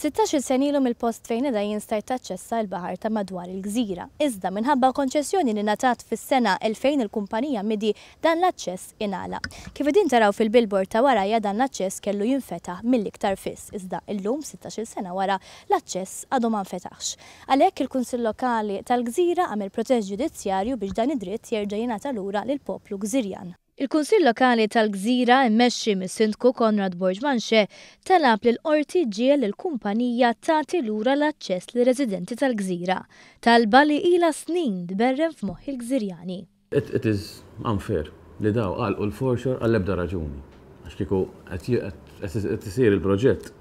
16-il sena ilu mill-post fejn qiegħda jien stajt taċċessa l-baħar ta' madwar il-gżira. Iżda minħabba konċessjoni li ngħatat fis-sena 2000 il-kumpanija Midi dan l-aċċess ingħalaq. Kif qegħdin taraw fil-billboard ta' warajja dan l-aċċess kellu jinfetaħ mill-iktar fis, iżda illum 16-il sena wara l-aċċess għadu ma nfetaħx. Għalhekk il-Kunsill Lokali tal-Gżira għamel protest ġudizzjarju biex dan id-dritt jerġa' jingħata lura lill-poplu Gżirjan. Il-Kunsill Lokali tal-Gżira mmexxi mis-Sindku Conrad Borg Manché talab lill-Qorti ġġiegħel lill-kumpanija tagħti lura l-aċċess lir-residenti tal-Gżira, talba li ilha snin tberren f'moħħ il-Gżirjani. It is unfair li daw għalqu l-foreshore għall-ebda raġuni. Għax kieku qed isir il-proġett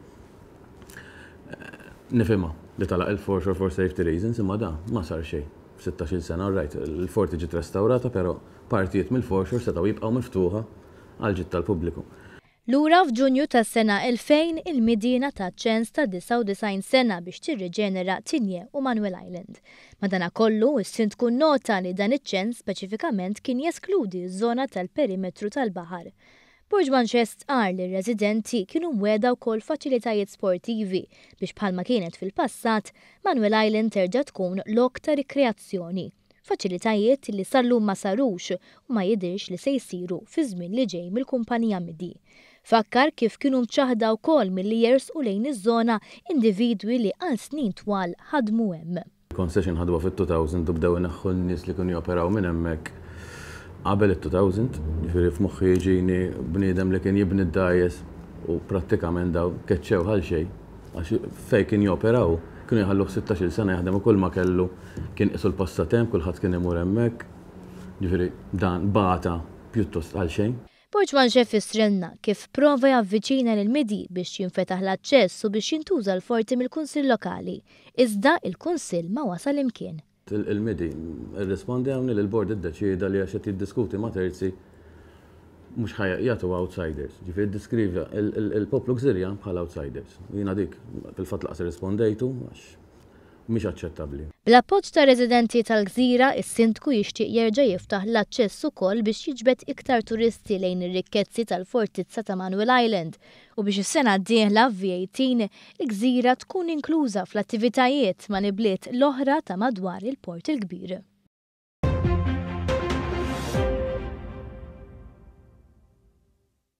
nifhimha li tagħlaq il-foreshore for safety reasons imma da ma sar xejn f'sittax-il sena, all right, il-forti ġiet restawrata però Partijiet mill-foreshore setgħu jibqgħu miftuħa għall-ġid tal-pubbliku. Lura f'Ġunju tas-sena 2000, il-MIDI ngħatat ċens ta' 99 sena biex tirriġenera Tigné u Manuel Island. Madanakollu, is-Sindku nnota li dan iċ-ċens speċifikament kien jeskludi ż-żona tal-perimetru tal-baħar. Borg Manché stqarr li r-residenti kienu mwiegħda wkoll faċilitajiet sportivi biex bħalma kienet fil-passat, Manuel Island terġa' tkun lok ta' rikreazzjoni. Faċilitajiet li sal-lum ma sarux u ma jidhirx li se jsiru fiż-żmien li ġej mill-kumpanija Midi. Fakkar kif kienu mċaħħda wkoll milli jersqu lejn iż-żona individwi li għal snin twal ħadmu hemm. Il-concession ħaduha fit-2000 u bdew ineħħu n-nies li kienu joperaw minn hemmhekk qabel it-2000. Jiġifieri f'moħħi jiġini bniedem li kien jibni d-dgħajjes u prattikament dawn keċċewh għal xejn. Għax fejn kien jopera hu, kienu jħalluh sittax-il sena jaħdem u kulma kellu kien qisu l-passatemp, kulħadd kien imur hemmhekk. Ġifieri dan bata pjuttost għal xejn. Borg Manché fissrilna kif prova javviċina lil Midi biex jinfetaħ l-aċċess u biex jintuża l-forti mill-Kunsill Lokali. Iżda il-Kunsill ma wasal imkien. Il-MIDI rrispondewni li l-bord iddeċieda li għax qed jiddiskuti ma' terzi mhux ħa jagħtu outsiders. Ġifieri ddeskriva il-poplu Gżirjan bħala outsiders. U jiena dik fil-fatt lanqas irrispondejtu għax mhix aċċettabbli. Bl-appoġġ tar-residenti tal-gżira, is-Sindku jixtieq jerġa' jiftaħ l-aċċess ukoll biex jiġbed iktar turisti lejn ir-rikkezzi tal-fortizza ta' Manuel Island u biex is-sena d-dieħla f'V18 il-gżira tkun inkluża fl-attivitajiet mal-ibliet l-oħra ta' madwar il-Port il-Kbir.